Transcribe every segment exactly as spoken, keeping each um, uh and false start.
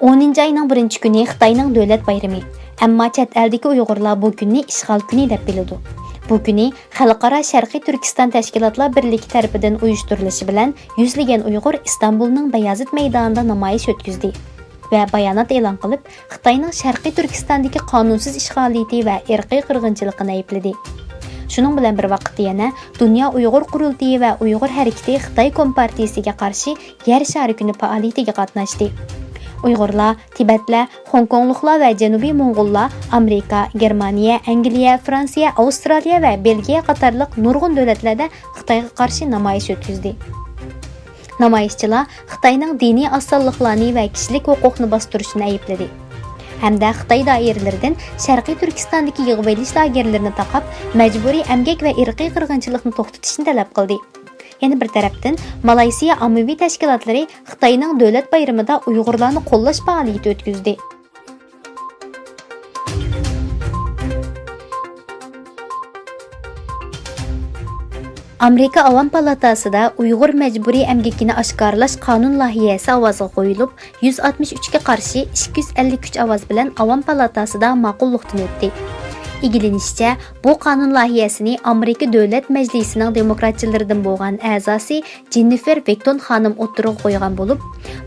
ئونىنچى ئاينىڭ بىرىنچى كۈنى خىتاينىڭ دۆلەت بايرىمى. ئەمما چەت ئەلدىكى ئۇيغۇرلار بۇ كۈننى ئىشغال كۈنى دەپ بىلىدۇ. بۇ كۈنى خەلقئارا شەرقىي تۈركىستان تەشكىلاتلار بىرلىكى تەرىپىدىن ئۇيۇشتۇرۇلۇشى بىلەن يۈزلىگەن ئۇيغۇر ئىستانبۇلنىڭ بايازىت مەيدانىدا نامايىش ئۆتكۈزدى ۋە بايانات ئېلان قىلىپ، خىتاينىڭ شەرقىي تۈركىستاندىكى قانۇنسىز ئىشغالىيىتى ۋە ئىرقىي قىرغىنچىلىقىنى ئەيىبلىدى. شۇنىڭ بىلەن بىر ۋاقىتتا يەنە دۇنيا ئۇيغۇر قۇرۇلتىيى ۋە ئۇيغۇر ھەرىكىتى خىتاي كومپارتىيىسىگە قارشى يەر شارى كۈنى پائالىيىتىگە قاتناشتى. ئۇيغۇرلار، تىبەتلەر، خوڭكوڭلۇقلار ۋە جەنۇبىي موڭغۇللار ئامېرىكا، گېرمانىيە، ئەنگلىيە، فرانسىيە، ئاۋسترالىيە ۋە بېلگىيە قاتارلىق نۇرغۇن دۆلەتلەردە خىتايغا قارشى نامايىش ئۆتكۈزدى. نامايىشچىلار خىتاينىڭ دىنىي ئازسانلىقلارنى ۋە كىشىلىك ھوقۇقنى باستۇرۇشىنى ئەيىبلىدى ھەمدە خىتاي دائىرىلىرىدىن شەرقىي تۈركىستاندىكى يىغىۋېلىش لاگېرلىرىنى تاقاپ، مەجبۇرىي ئەمگەك ۋە ئىرقىي قىرغىنچىلىقنى توختىتىشنى تەلەپ قىلدى. يەنە بىر تەرەپتىن، مالايسىيە ئاممىۋى تەشكىلاتلىرى خىتاينىڭ دۆلەت بايرىمىدا ئۇيغۇرلارنى قوللاش پائالىيىتى ئۆتكۈزدى. ئامېرىكا ئاۋام پالاتاسىدا ئۇيغۇر مەجبۇرىي ئەمگىكىنى ئاشكارىلاش قانۇن لايىھەسى ئاۋازغا قويۇلۇپ، يۈز ئاتمىش ئۈچكە قارشى ئىككى يۈز ئەللىك ئۈچ ئاۋاز بىلەن ئاۋام پالاتاسىدا ماقۇللۇقتىن ئۆتتى. ئىگىلىنىشىچە، بۇ قانۇن لايىھەسىنى ئامېرىكا دۆلەت مەجلىسىنىڭ دېموكراتچىلىرىدىن بولغان ئەزاسى جېننىفېر ۋېكتون خانىم ئوتتۇرىغا قويغان بولۇپ،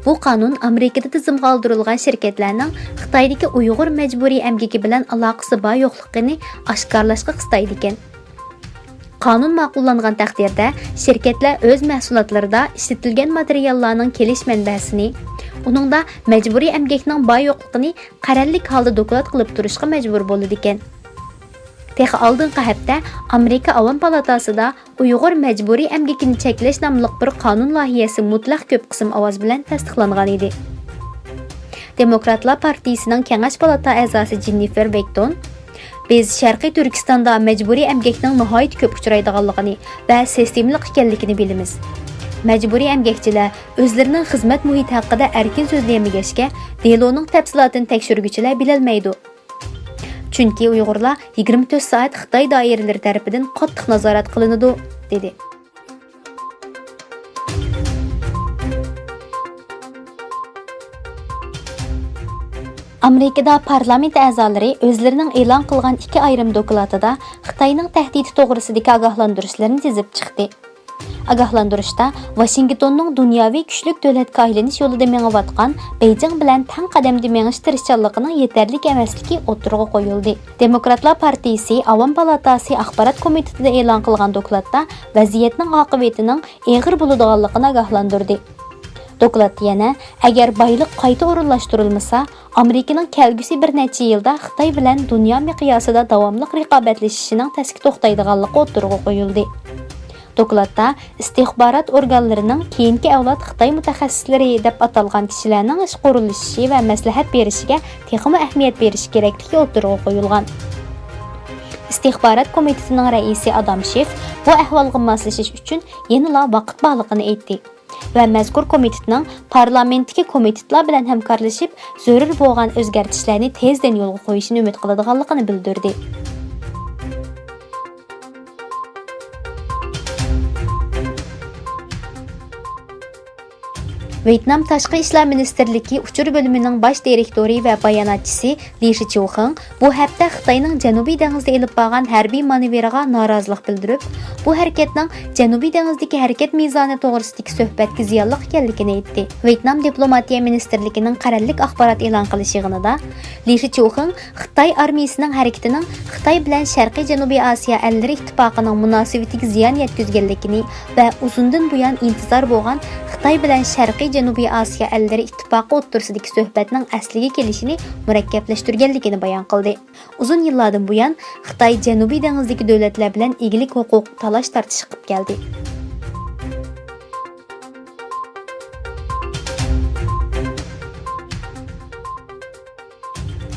بۇ قانۇن ئامېرىكىدا تىزىمغا ئالدۇرۇلغان شىركەتلەرنىڭ خىتايدىكى ئۇيغۇر مەجبۇرىي ئەمگىكى بىلەن ئالاقىسى بار يوقلۇقىنى ئاشكارىلاشقا قىستايدىكەن. قانۇن ماقۇللانغان تەقدىردە، شىركەتلەر ئۆز مەھسۇلاتلىرىدا ئىشلىتىلگەن ماتېرىياللارنىڭ كېلىش مەنبەسىنى، ئۇنىڭدا مەجبۇرىي ئەمگەكنىڭ بار يوقلۇقىنى قەرەللىك ھالدا دوكلات قىلىپ تۇرۇشقا مەجبۇر بولىدىكەن. تېخى ئالدىنقى ھەپتە ئامېرىكا ئاۋام پالاتاسىدا ئۇيغۇر مەجبۇرىي ئەمگىكىنى چەكلەش ناملىق بىر قانۇن لايىھەسى مۇتلەق كۆپ قىسىم ئاۋاز بىلەن تەستىقلانغان ئىدى. دېموكراتلار پارتىيىسىنىڭ كېڭەش پالاتا ئەزاسى جېننىفېر ۋېكتون، «بىز شەرقىي تۈركىستاندا مەجبۇرىي ئەمگەكنىڭ ناھايىتى كۆپ ئۇچرايدىغانلىقىنى ۋە سىستېمىلىق ئىكەنلىكىنى بىلىمىز. مەجبۇرىي ئەمگەكچىلەر ئۆزلىرىنىڭ خىزمەت مۇھىتى ھەققىدە ئەركىن سۆزلىيەلمىگەچكە، دېلونىڭ تەپسىلاتىنى تەكشۈرگۈچىلەر بىلەلمەيدۇ. چۈنكى ئۇيغۇرلار يىگىرمە تۆت سائەت خىتاي دائىرىلىرى تەرىپىدىن قاتتىق نازارەت قىلىنىدۇ» دېدى. ئامېرىكىدا پارلامېنت ئەزالىرى ئۆزلىرىنىڭ ئېلان قىلغان ئىككى ئايرىم دوكلاتىدا خىتاينىڭ تەھدىتى توغرىسىدىكى ئاگاھلاندۇرۇشلىرىنى تىزىپ چىقتى. ئاگاھلاندۇرۇشتا ۋاشىنگتوننىڭ دۇنياۋى كۈچلۈك دۆلەتكە ئايلىنىش يولىدا مېڭىۋاتقان بېيجىڭ بىلەن تەڭ قەدەمدە مېڭىش تىرىشچانلىقىنىڭ يېتەرلىك ئەمەسلىكى ئوتتۇرىغا قويۇلدى. دېموكراتلار پارتىيىسى ئاۋام پالاتاسى ئاخبارات كومىتېتىدا ئېلان قىلغان دوكلاتتا ۋەزىيەتنىڭ ئاقىۋىتىنىڭ ئېغىر بولىدىغانلىقىنى ئاگاھلاندۇردى. دوكلاتتا يەنە، ئەگەر بايلىق قايتا ئورۇنلاشتۇرۇلمىسا، ئامېرىكىنىڭ كەلگۈسى بىر نەچچە يىلدا خىتاي بىلەن دۇنيا مىقياسىدا داۋاملىق رىقابەتلىشىشىنىڭ تەسكە توختايدىغانلىقى ئوتتۇرىغا قويۇلدى. دوكلاتتا ئىستىخبارات ئورگانلىرىنىڭ كېيىنكى ئەۋلاد خىتاي مۇتەخەسسىسلىرى دەپ ئاتالغان كىشىلەرنىڭ ئىشقا ئورۇنلىشىشى ۋە مەسلىھەت بېرىشىگە تېخىمۇ ئەھمىيەت بېرىش كېرەكلىكى ئوتتۇرىغا قويۇلغان. ئىستىخبارات كومىتېتىنىڭ رەئىسى ئادام شىف بۇ ئەھۋالغا ماسلىشىش ئۈچۈن يەنىلا ۋاقىت بارلىقىنى ئېيتتى ۋە مەزكۇر كومىتېتنىڭ پارلامېنتتىكى كومىتېتلار بىلەن ھەمكارلىشىپ، زۆرۈر بولغان ئۆزگەرتىشلەرنى تېزدىن يولغا قويۇشىنى ئۈمىد قىلىدىغانلىقىنى بىلدۈردى. ۋيېتنام تاشقى ئىشلار مىنىستىرلىكى ئۇچۇر بۆلۈمىنىڭ باش دىرېكتورى ۋە باياناتچىسى لى شىچيۇخېڭ بۇ ھەپتە خىتاينىڭ جەنۇبىي دېڭىزدا ئېلىپ بارغان ھەربىي مانېۋىرىغا نارازىلىق بىلدۈرۈپ، بۇ ھەرىكەتنىڭ جەنۇبىي دېڭىزدىكى ھەرىكەت مىزانى توغرىسىدىكى سۆھبەتكە زىيانلىق ئىكەنلىكىنى ئېيتتى. ۋيېتنام دىپلوماتىيە مىنىستىرلىكىنىڭ قەرەللىك ئاخبارات ئېلان قىلىش يىغىنىدا لى شىچيۇخېڭ خىتاي ئارمىيىسىنىڭ ھەرىكىتىنىڭ خىتاي بىلەن شەرقىي جەنۇبىي ئاسىيا ئەللىرى ئىتتىپاقىنىڭ مۇناسىۋىتىگە زىيان يەتكۈزگەنلىكىنى ۋە ئۇزۇندىن بۇيان ئىنتىزار بولغان خىتاي بىلەن شەرقىي جەنۇبىي ئاسىيا ئەللىرى ئىتتىپاقى ئوتتۇرىسىدىكى سۆھبەتنىڭ ئەسلىگە كېلىشىنى مۇرەككەپلەشتۈرگەنلىكىنى بايان قىلدى. ئۇزۇن يىللاردىن بۇيان خىتاي جەنۇبىي دېڭىزدىكى دۆلەتلەر بىلەن ئىگىلىك ھوقۇق تالاش-تارتىشى قىلىپ كەلدى.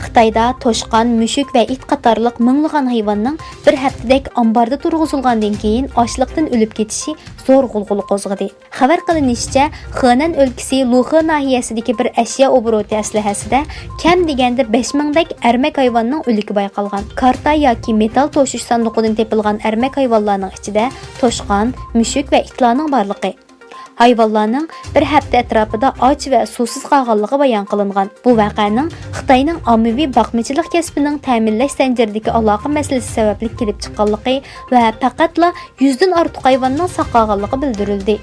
خىتايدا توشقان، مۈشۈك ۋە ئىت قاتارلىق مىڭلىغان ھايۋاننىڭ بىر ھەپتىدەك ئامباردا تۇرغۇزۇلغاندىن كېيىن ئاچلىقتىن ئۆلۈپ كېتىشى زور غۇلغۇلا قوزغىدى. خەۋەر قىلىنىشىچە، خېنەن ئۆلكىسى لۇخې ناھىيەسىدىكى بىر ئەشيا ئوبوروتى ئەسلىھەسىدە كەم دېگەندە بەش مىڭدەك ئەرمەك ھايۋاننىڭ ئۆلۈكى بايقالغان. كارتا ياكى مېتال توشۇش ساندۇقىدىن تېپىلغان ئەرمەك ھايۋانلارنىڭ ئىچىدە توشقان، مۈشۈك ۋە ئىتلارنىڭ بارلىقى، ھايۋانلارنىڭ بىر ھەپتە ئەتراپىدا ئاچ ۋە سۇسىز قالغانلىقى بايان قىلىنغان. بۇ ۋەقەنىڭ خىتاينىڭ ئاممىۋى باقمىچىلىق كەسپىنىڭ تەمىنلەش زەنجىرىدىكى ئالاقە مەسىلىسى سەۋەبلىك كېلىپ چىققانلىقى ۋە پەقەتلا يۈزدىن ئارتۇق ھايۋاننىڭ ساقالغانلىقى بىلدۈرۈلدى.